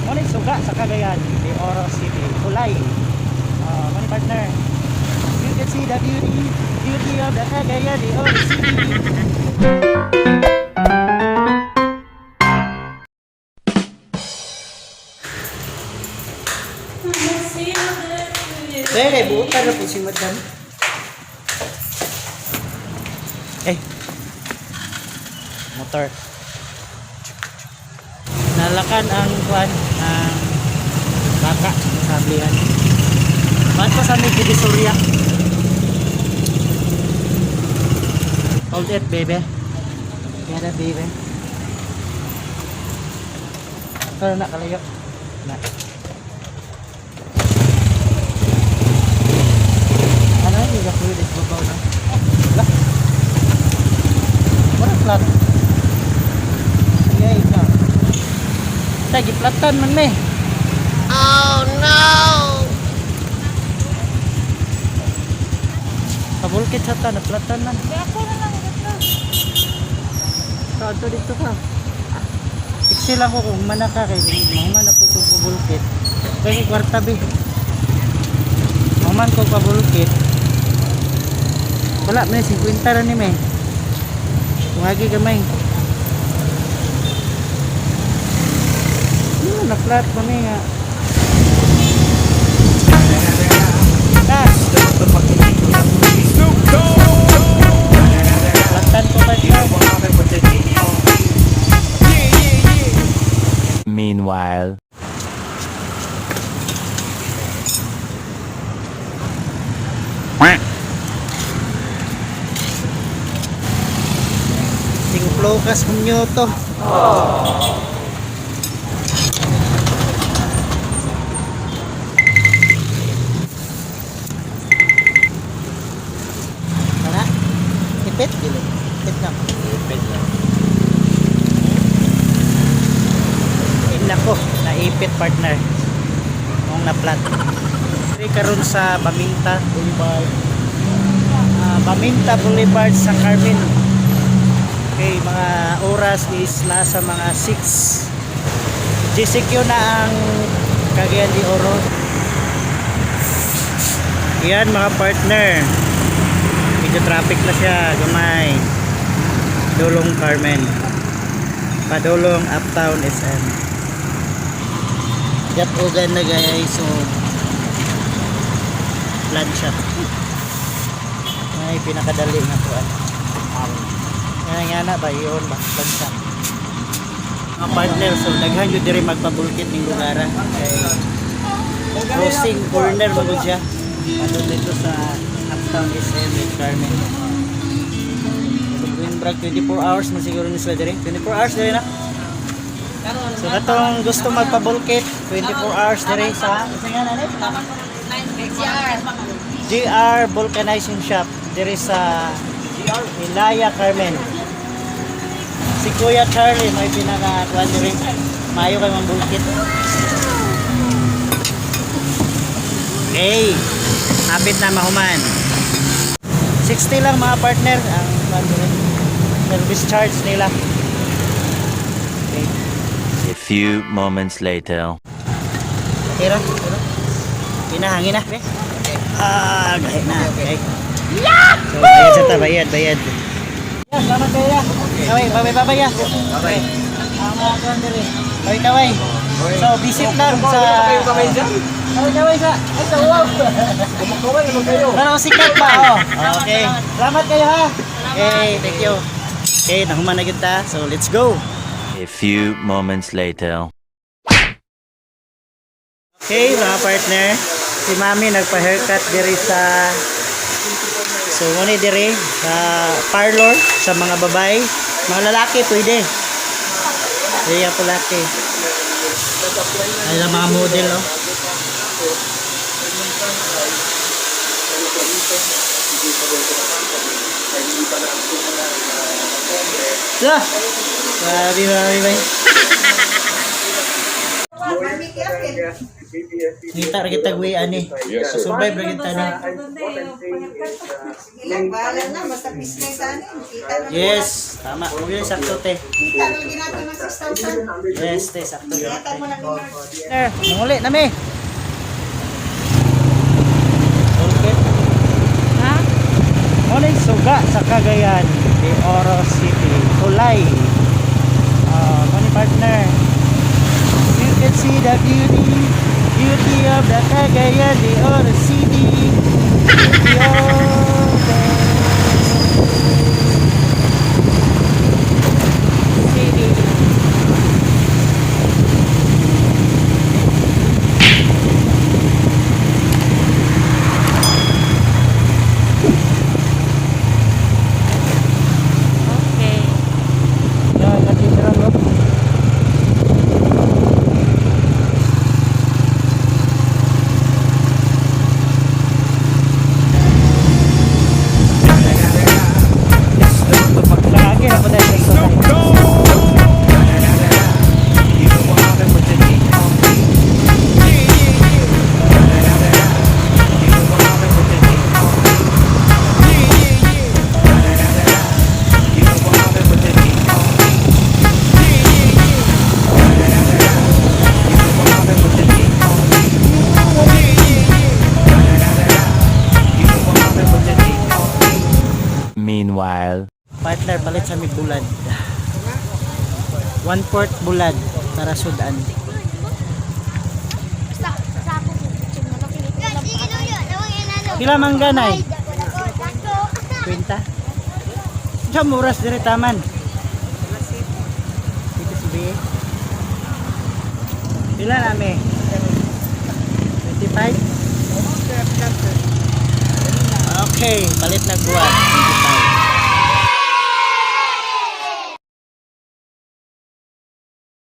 Muna yung suga sa Cagayan de Oro City. Kulay. Money partner. You can see the beauty, beauty of the Cagayan de Oro City. Kaya kay buot para po si madam. Eh. Motor. Nalakan ang kuan ang baka sa ablihan. Ba't pa sa may Divisoria? Hold it, baby. Get it, baby. Ito na, kalayo. Na. Ano yung gakulit babaw na? Wala. Wala flat. Sige, ikaw. Tay, giplatan man me. Oh no! Pabulkit sa ta, naplatan man. Ako na lang ito. Saan to dito ka? Iksi lang ko kung mana ka kay mahuman na po kong pabulkit. Kaya kwarta bi. Mahuman ko pabulkit. Wala may 50 ra ni me. Tungagi gamay. Ano na flat pa mi nga. Ah, platan ko pa Meanwhile. Tingplokas kumnyo to. Tara. Ipit dili. Ipit na. Ipit na. Nako, naipit partner. Mong naplat. Diri karon sa Paminta Boulevard. Ah, Paminta Boulevard sa Carmen. Okay, mga oras is nasa mga 6. GCQ na ang Cagayan de Oro. Yan mga partner. Medyo traffic na siya, gamay. Dulong Carmen. Padulong Uptown SM. Gatugan na guys, so plancha. Ay, pinakadali nga po. Ano. Nga nga na ba, iyon ba, plancha. Mga partner, so daghan yun diri magpabulkit ning lugara. Kay crossing corner ba gud siya. Ano dito sa Uptown SM with Carmen. So Green Brag, 24 hours na siguro ni sila diri. 24 hours diri na. So katong gusto magpabulkit, 24 hours diri sa isa nga na ni? GR Vulcanizing Shop diri sa Ilaya Carmen. Si Kuya Charlie may pinaka kuan diri. Maayo kay mambulkit. Okay. Hapit na mahuman. 60 lang mga partner ang kuan diri. Service charge nila. Okay. A few moments later. Tira, tira. Hinahangin na. Ah, gahi na. Okay. So, bayad sa ta, bayad, bayad. Yeah, salamat kayo ya. Kaway, babay, babay ya. Babay. Ang mga kuwan diri. Kaway, kaway. So, visit lang sa... Kaway dyan. Kaway, kaway sa... Ay, sa wow. Kumakaway naman kayo. Parang sikat pa, oh. Okay. Salamat kayo ha. Okay, thank you. Okay, nahuman na kita. So, let's go. A few moments later. Okay, mga partner. Si Mami nagpa-haircut diri sa So, muna diri sa parlor sa mga babae. Mga lalaki pwede. Iya po laki. Ay ang mga model oh. Lah. Grabe, mami, bay. Ngita ra kita way ani. Yes, sir. Survive ra kita na. Ilang bahala na, basta business sa ano. Kita na. Yes, tama. Mo yun sakto te. Kita na lagi natin ng 6,000. Yes, te, sakto. Ingatan mo lang ni Lord. Eh, manguli na mi. Okay. Ha? Morning suga sa Cagayan de Oro City. Tulay. Money partner. You can see the beauty of the Cagayan de Oro City. Beauty of the City. Okay. The cathedral of Lagi na po tayo sa exercise. Meanwhile. Partner, palit sa mig bulad. 1/4 bulad para sudan. Pila mangga, Nay? Kwenta? Sa muras dire taman. Dito si B. Pila nami? 25? Okay, palit na buwan.